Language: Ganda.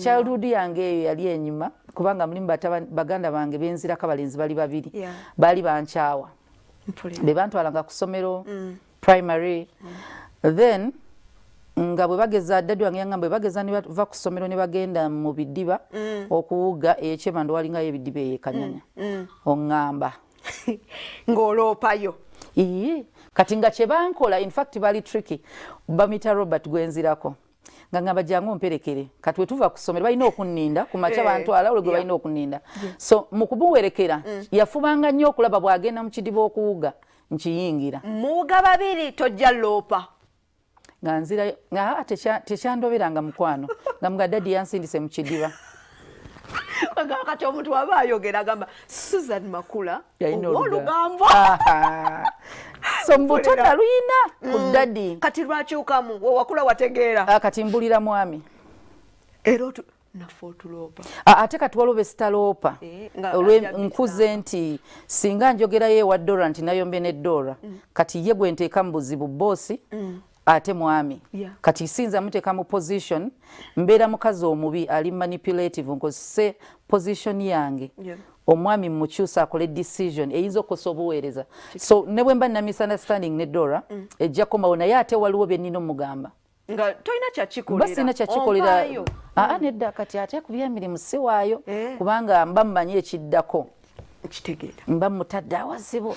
Childhood yange eyo yali enyuma, kubanga mulimu baganda bange benzirako abalenzi bali babiri. Baali bankyawa. Be bantwalanga ku ssomero primary. Then nga bwe bageza, daddy wange yangamba bwe bageza ne bava ku ssomero ne bagenda mu bidiba okuwuga ekyemando, walingayo ebidiba eyo ekanyanya. Oŋŋamba Ng'oloopayo. Ii, kati nga kyebankola, in fact bali tricky. Bamita Robert gwenzirako, nga ngamba, "Jangu omperekere." Kati wetuva ku ssomero balina okunninda ku makya. Bantwala olwo gwe balina okunninda. So mu kumuwerekera yafubanga nnyo okulaba bw'agenda mu kidiba okuwuga nkiyingira. Muwuga babiri, tojja loopa. Nga nzira nga tekyandoberanga mukwano, nga mga daddy yansindise mu kidiba. Agamba kati omuntu waba ayogera agamba Susan Makula Yalina olugambo. Aha. So mu buto naluyina ku daddy. Kati lwakyukamu wewakula wategeera? Ah, kati mbulira mwami. Era naffe otuloopa. Ah, ate kati waliwo besitaloopa. Eh, nga olwe ajja nkuze nti singa njogerayo ewa Dora nti nayombye ne Dora, kati ye gwe nteeka mu buzibu, boss ate mwami. Kati sinza muteeka mu position, mbeera mukazi omubi ali manipulative, nkozese position yange omwami mukyusa akole decision eyinza okukosa obuweereza. So ne bwe mba nina misunderstanding ne Dora, ejja komawo, naye ate waliwo bye nnina omugamba. Nga tolina kyakikolera. Mba sirina kyakikolera. Ompaayo. Aa, nedda. Kati ate ku byemirimu siwaayo, Eh. kubanga mba mmanyi ekiddako. Nkitegeera. Mba mutadde awazibu.